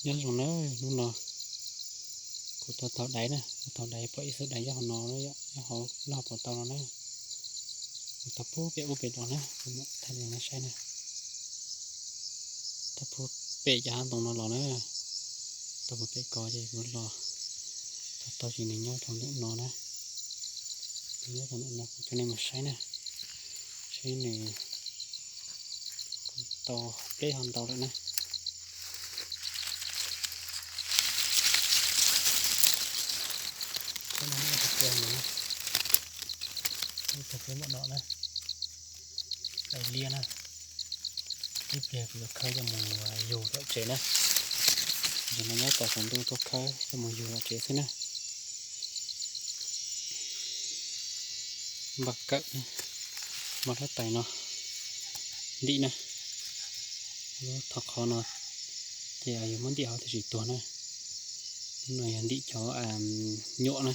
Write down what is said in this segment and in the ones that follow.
Nyob zoo na, hnub no kuv tuaj taug daiv na, tuaj taug daiv pom ib xub daiv nyob hauv no, nyob hauv lub hauv paus taub no na. Kuv taug puag pem ub pem no na, kuv mam thaij nej saib na. Taug puag pem cov hav ntoo no los na, taug puag pem ko ces kuv los taug taug ces nws nyob rau ntawm no na. Nws nyob rau ntawm no kuv coj nej mus saib na, saib nws tau pleb ho ntau lawm na. Ib pliag kuv yuav khawb coj mus yug tom tsev na. Ib pliag kuv yuav khawb coj mus yug tom tsev na. Ces no nyob tos saum ntuj tuaj khawb coj mus yug tom tsev xwb na. Npaj kawm, muab lub tais no ntim na. Lub thov qhov no ces yus muab ntim hauv thiaj tsis tuag na. Lub no yog ntim cov nyuam na.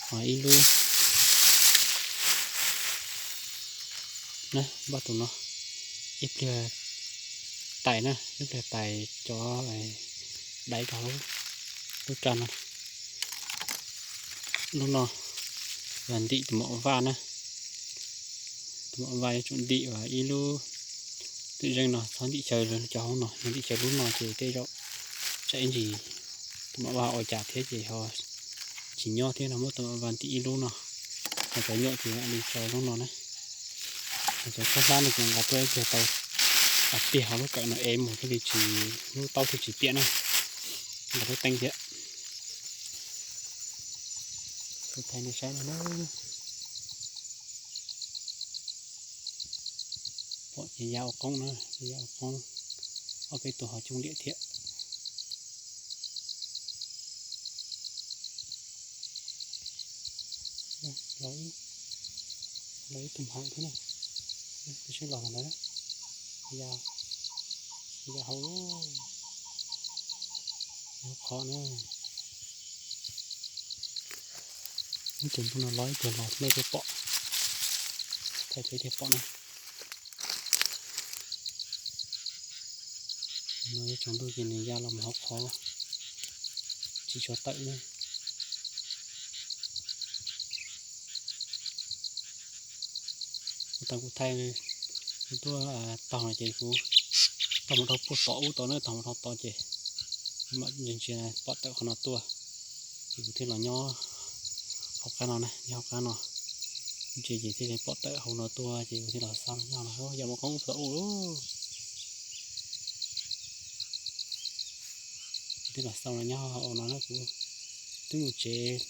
Ho ib lub na, npaj tus no, ib pliag tais na, ib pliag tais cov daiv rau hauv lub raj no. Lub no yog ntim tus maum vaj na. Tus maum vaj yuav tsum ntim ib lub twm zeej no, txhob ntim xyaw cov hauv no, yog ntim xyaw lub no ces tej zaum tsam ib ntsis tus maum vaj ua cas thiab ces ho tsis nyob thiab no, muab tus maum vaj ntim ib lub no. Ho cov nyuam ces mam li tso lub no na. Ho cov khaub hlab no ces nqa tuaj ib pliag tau tiag ho lub kawm no ev mus thiaj li tsis, lub taub thiaj tsis piam na. Nqa tuaj teeb thiab. Kuv thaij nej saib no na. Pom ces ya ua qoob na, ya ua qoob. Ob peb tug ho coob liam thiab. Los ib tug hauv thiab na. Sib los ntawd na. Ya, ya hauv, ya qhov na. Ib tus ntuj no los ib pliag los nej thiaj pom, thaij peb thiaj pom na. No ib tsaus ntuj ces nws ya los mus hauv qhov, tsis tshua tawm na. Tau kuv thaij, kuv tuaj taug no ces kuv taug mus rau puag tom ub tod na, taug mus rau tod ces kuv mam ntsia ntsia pom tawm qhov no tuaj, ces kuv thiaj los nyob hauv qab no na, nyob hauv qab no. Ntsia ces thiaj li pom tawm hauv no tuaj ces kuv thiaj los xauj nyob no, yog mus qoob ub tod ub. Kuv thiaj los xauj no nyob hauv no na, kuv twb mus tsev,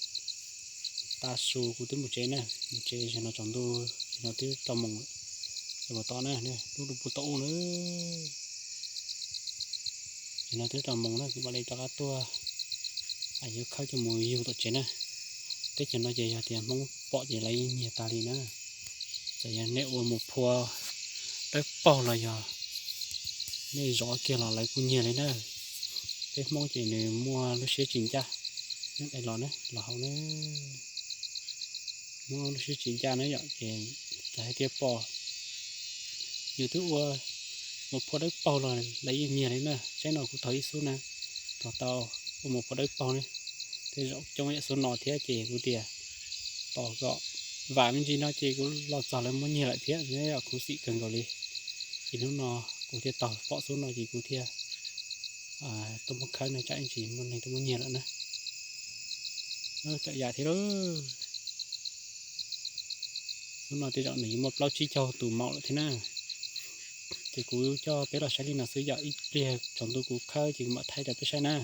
tav su kuv twb mus tsev na, mus tsev zaum no tsaus ntuj, zaum no twb rau moos, zaum no tom na, lub lub puag tom ub na. Zaum no twb rau moos na, kuv mam li rov qab tuaj, yuav khawb coj mus yug tom tsev na. Teb chaws no ces yog tias Hmoob pom ces lawv yeej nyiag tas li na. Txawm yog nej ua mus phua dawb paug los yog nej zov kiag los lawv kuj nyiag li na. Peb Hmoob ces nws muaj lub siab tsis ncaj, nyob dais los na, los hauv na. Muaj lub siab tsis ncaj na yom, ces txawm hais tias pom, yus twb ua mus phua dawb paug los lawv yeej nyiag li na. Saib no kuv taug ib xub na, taug tau ua mus phua dawb paug ne, tej zaum coob yam xub no thiab ces kuv tias tos kom vam me ntsis no ces kuv los txog lawv muab nyiag lawm thiab, yog khuv xim kawg nkaus li. Ces hnub no kuv thiaj taug pom xub no ces kuv thiaj tuaj muab khawb no tsam ib ntsis muaj neeg tuaj muab nyiag lawm na. Txawm yam thiab lauj, xub no tej zaum nws yuav muaj plaub tsib caug tus maum lawm thiab na. Ces kuv coj peb los saib li no xwb yom, ib pliag tsaus ntuj kuv khawb ces kuv mam thaij rau peb saib na.